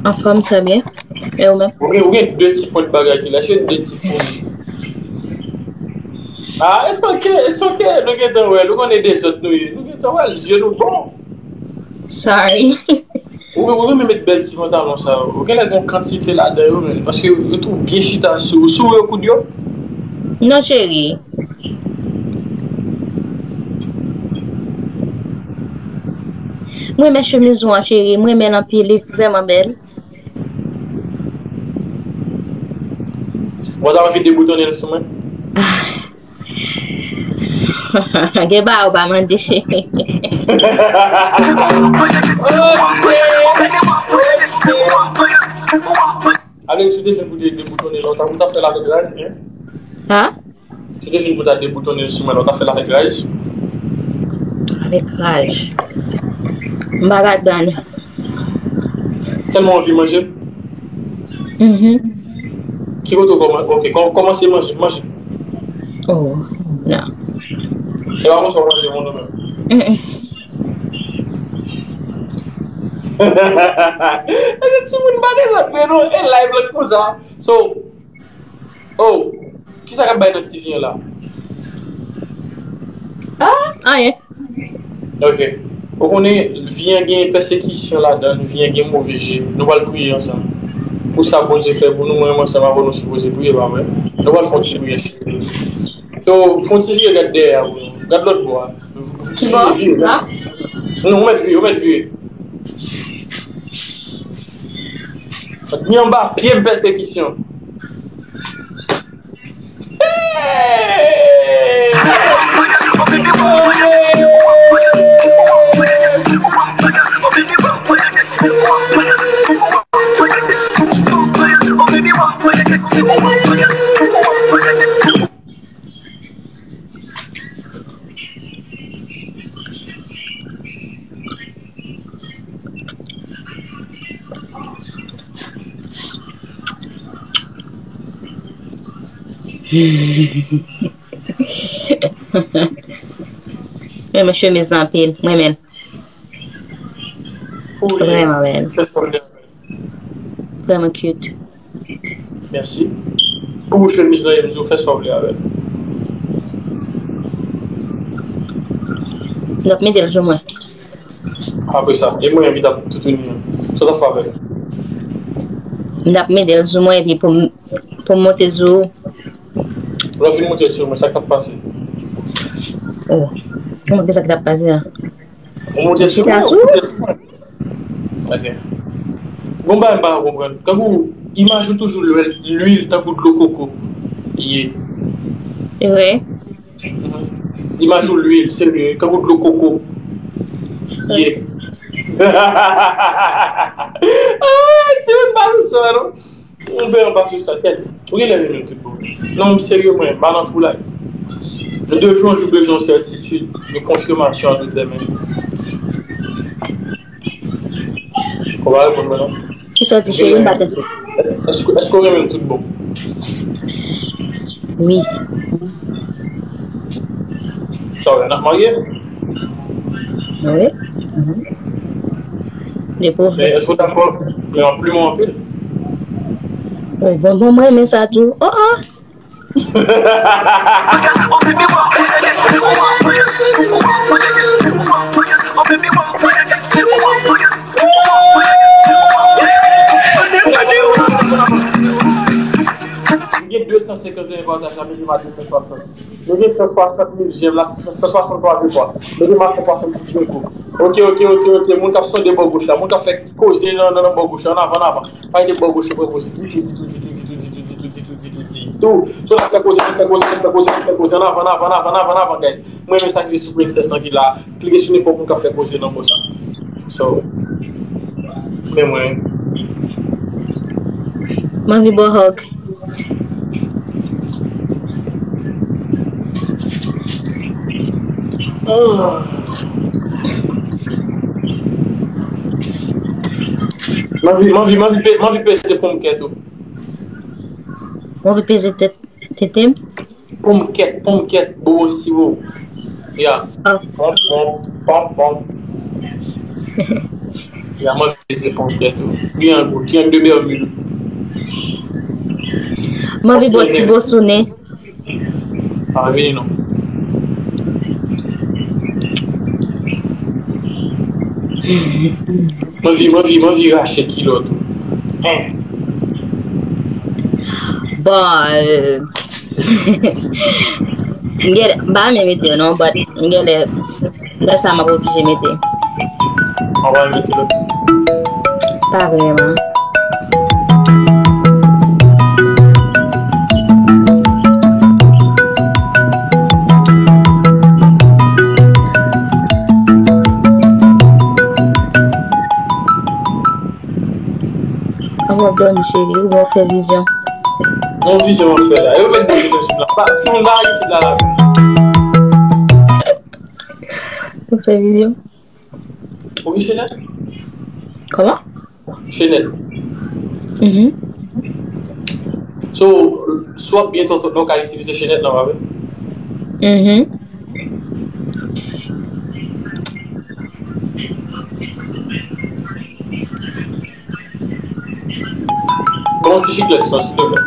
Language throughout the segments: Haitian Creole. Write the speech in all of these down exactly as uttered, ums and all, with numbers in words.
Anfòm, trè byen. E ou menm? Ou gen, ou gen de ti pwent bagay ki la, se de ti pwent. Ah, it's okay, it's okay. Nou gentan wè l. Ou konnen dezòd nou ye. Nou gentan wè l. Zye nou bon. Sorry. Ou, ou renmen met bèl ti pantalon sa yo. Ou genlè gen yon kantite ladan yo, men. Paske yo tou byen chita sou, sou yo koud yo. Non, cheri. M renmen chemiz ou an, cheri. M renmen l anpil. Li vrèman bèl. Ou ta anvi deboutonnen l sou mwen? Gen bagay ou pa mande, cheri. Ale, si w te jwenn pou te deboutonnen l, ou ta, ou ta fè l avèk raj, hein? Ha? Si w te jwenn pou ta deboutonnen l sou mwen, ou ta fè l avèk raj? Avèk raj. M pa ka tann. Tèlman w anvi manje? Mhm. Ki kote w kòman-, ok, kò-, kòmanse manje, manje. Oh, non. E pa konsa w manje moun ou menm? Mm-mm. Eske timoun pa de lòt vre non? E live lòt konsa. So, oh, kisa k ap bay nan ti vi an la? Ah, anyen. Ok. Ou konnen, vi an gen pèsekisyon ladan l, vi an gen move je. Nou pral priye ansanm. Pou sa Bondye fè pou nou, mwen menm ansanm avè w nou sipoze priye, pa vre? Nou pral fè yon ti priyè. So, fè yon ti vire gad dèyè a pou nou. Gad lòt bò a. Ki bò? Vire, vire. La? Non, ou mèt vire, ou mèt vire. Di anba pye m pèsekisyon. Mwen renmen chemiz lan anpil. Mwen renmen l. Pou li. Vrèman bèl. Fè sa w vle avè l. Vrèman cute. Mèsi. Pou chemiz lan, m di w fè sa w vle avè l. M t ap mete l sou mwen. Apre sa, e mwen menm ki t ap toutouni an. Sa w t ap fè avè l? M t ap mete l sou mwen epi pou m, pou m monte sou ou. Lè w fin monte l sou mwen, sa k t ap pase? Oh. Kòman, kisa ki t ap pase a? Ou monte sou mwen, ou monte sou mwen. Ok. Gon bagay m pa konprann. Kankou imaj ou toujou lwil, lwil tankou dlo koko. Ye. E vre? Mhm. Imaj ou lwil, serye, kankou dlo koko. Ye. Ah, timoun pa sou sa, non. M vle anba sou sa, kèt. Ou genlè renmen m tout bon. Non, m serye mwen, m pa nan foulay. De jou an jou bezwen yon sètitid, yon konfimasyon an de tè menm. Ou pa reponn mwen non. Kisa w di, cheri? M pa tande. Èske, èske w renmen m tout bon? Wi. Sa w wè, n ap marye? Wi. Mhm. De pwouve. Men èske w dakò? Men w ap plimen anpil. Oh, bon, bon, mwen renmen sa tou. Oh, oh. M gen de san senkant e en pataj la, mete m a de san swasant. Nou gen san swasant mil jèm la, san swasant twa je kwa. Mete m a san swasant plis de kou. Ok, ok, ok, ok. Moun k ap sonde bò goch la, moun k ap fè koze nan, nan, nan bò goch la, ann avan, ann avan. Pa rete bò goch yo pran poz ditou, ditou, ditou. So, n ap fè koze, n ap fè koze, n ap fè koze, n ap fè koze, ann avan, ann avan, ann avan, ann avan, ann avan, guys. Mwen renmen sa ki rele sou Princess lan ki la. Klike sou nenpòt moun k ap fè koze nan bò sa. So, men mwen. M anvi ba w hug. Ah. M anvi, m anvi, m anvi pe-, m anvi peze pon m kè tou. Ou anvi peze tèt tete m? Pon m kèt, pon m kèt, bobo siwo. Ya. Ah. Pon, pon, pon, pon. Mwen vle se ponkè tou. Triyang, triyang de Bermude. Mwen anvi bò ti bosounen. Pa vini non. Mwen anvi, mwen anvi, mwen anvi rache kilòt ou. Hen. Bon, euh, m gen, m pa renmen mete yo non, but m gen lè, lè sa m ap oblije mete. Anba yon kilòt. Pa vrèman. Ou ap dòmi, cheri, ou ap fè vizyon. Yon vizyon w ap fè la. Yo mèt deje nan jim la. Pa, si moun pa isit la, la. Ou fè vizyon. Ou gen Chenèt? Kòman? Chenèt. Mhm. So, si w ap byen tonton, ou ka itilize Chenèt lan, pa vre? Mhm. Ban m yon ti jiklèt, silvouplè.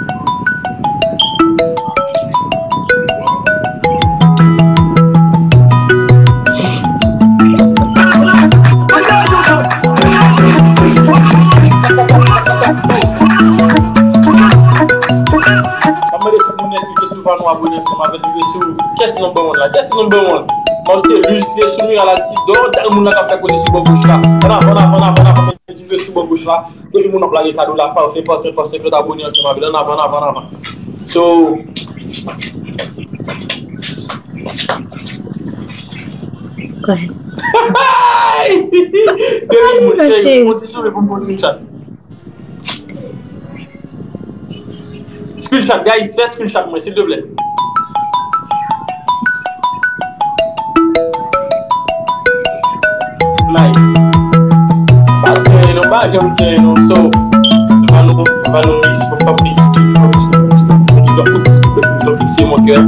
M ap mande tout moun nan ki te sou Vanou abone ansanm avè n, rive sou kès number one la. Kès number one? Marcelus, rive sou Miral Altidor, dal moun nan k ap fè koze sou bò goch la. Ann avan, ann avan, ann avan, ann avan. Ti fè sou bò goch la. Depi moun ap lage kado la, pa fè pa trè pa senkant abone ansanm avè l. Ann avan, ann avan, ann avan. So, Go ahead. Depi moun, Ay, ey, yon ti souri pou m pran screenshot. Screenshot, guys, fè screenshot mwen, silvouplè. Nice. Pa di anyen non, pa janm di anyen non. So, Vanou, Vanou mix pou Fabrice, Fabrice, Fabrice, c'est mon cœur.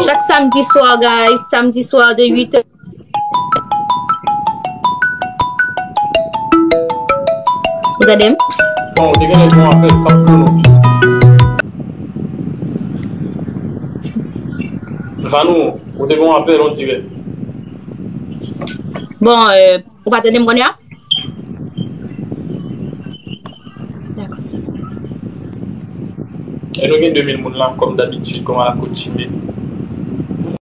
Chak samdi swa, guys, samdi swa de uit è. Ou tande m? Bon, ou te gen lè gen yon apèl k ap pran nou. Vanou, ou te gen yon apèl, on dirè. Bon, euh, ou pa tande m kounye a? Dakò. E nou gen de mil moun la, kòm dabitid, kòm alakoutime.